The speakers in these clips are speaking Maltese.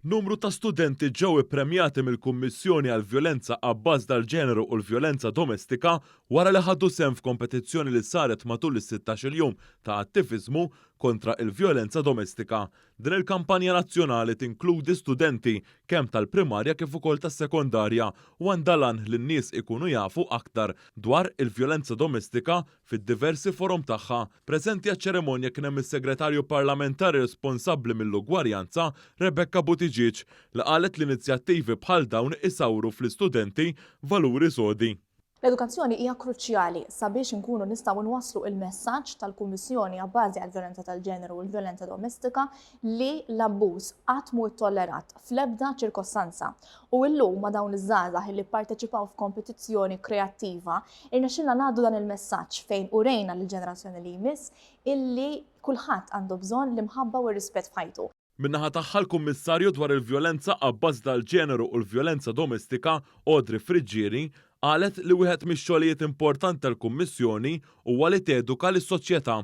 Numru ta' studenti ġew ippremjati mill-Kummissjoni għall-Vjolenza Abbaż tal-Ġeneru u l-Vjolenza Domestika wara li ħadu sehem f'kompetizzjoni li saret matul is-sittax-il jum ta' attiviżmu kontra il-vjolenza domestika. Din il-kampanja nazzjonali tinkludi studenti kemm tal-primarja kif ukoll tas-sekondarja u għandha l-għan li n-nies ikunu jafu aktar dwar il-vjolenza domestika fid-diversi forom tagħha. Preżenti għaċ-ċerimonja kien hemm is-Segretarju Parlamentari responsabbli mill-Ugwaljanza, Rebecca Buttigieg, li qalet li inizjattivi bħal dawn isawru fl-istudenti valuri sodi. L-edukazzjoni hija kruċjali sabiex inkunu nistgħu nwasslu il-messaġġ tal-Kummissjoni abbażi għall-vjolenza tal-ġeneru u l-vjolenza domestika li l-abbuż qatt mhu ttollerat fl-ebda ċirkostanza. U llum ma' dawn iż-żgħażagħ li pparteċipaw f'kompetizzjoni kreattiva, irnexxilna ngħaddu dan il-messaġġ fejn urejna lill-ġenerazzjoni li jmiss illi kulħadd għandu bżonn l-imħabba u r-rispett f'ħajtu. Min-naħa tagħha l-Kummissarju dwar il-Vjolenza abbażi tal-Ġeneru u l-Vjolenza Domestika, Audrey Friggieri, qalet li wieħed mix-xogħlijiet importanti tal-Kummissjoni huwa li teduka lis-soċjetà.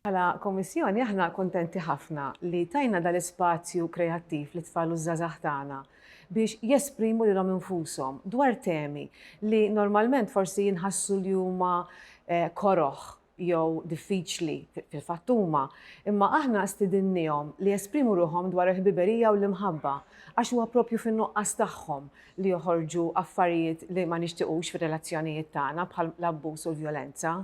Bħala Kummissjoni aħna kuntenti ħafna li tajna dal-ispazju kreattiv lit-tfal u ż-żgħażagħ tagħna biex jesprimu lilhom infushom dwar temi li normalment forsi jinħassu li huma koroh jew diffiċli, fil-fatt huma, imma aħna stidinniehom li jesprimu ruħhom dwar il-ħbiberija u l-imħabba għax huwa propju fin-nuqqas tagħhom li joħorġu affarijiet li ma nixtiqux fir-relazzjonijiet tagħna bħal l-abbuż u l-vjolenza.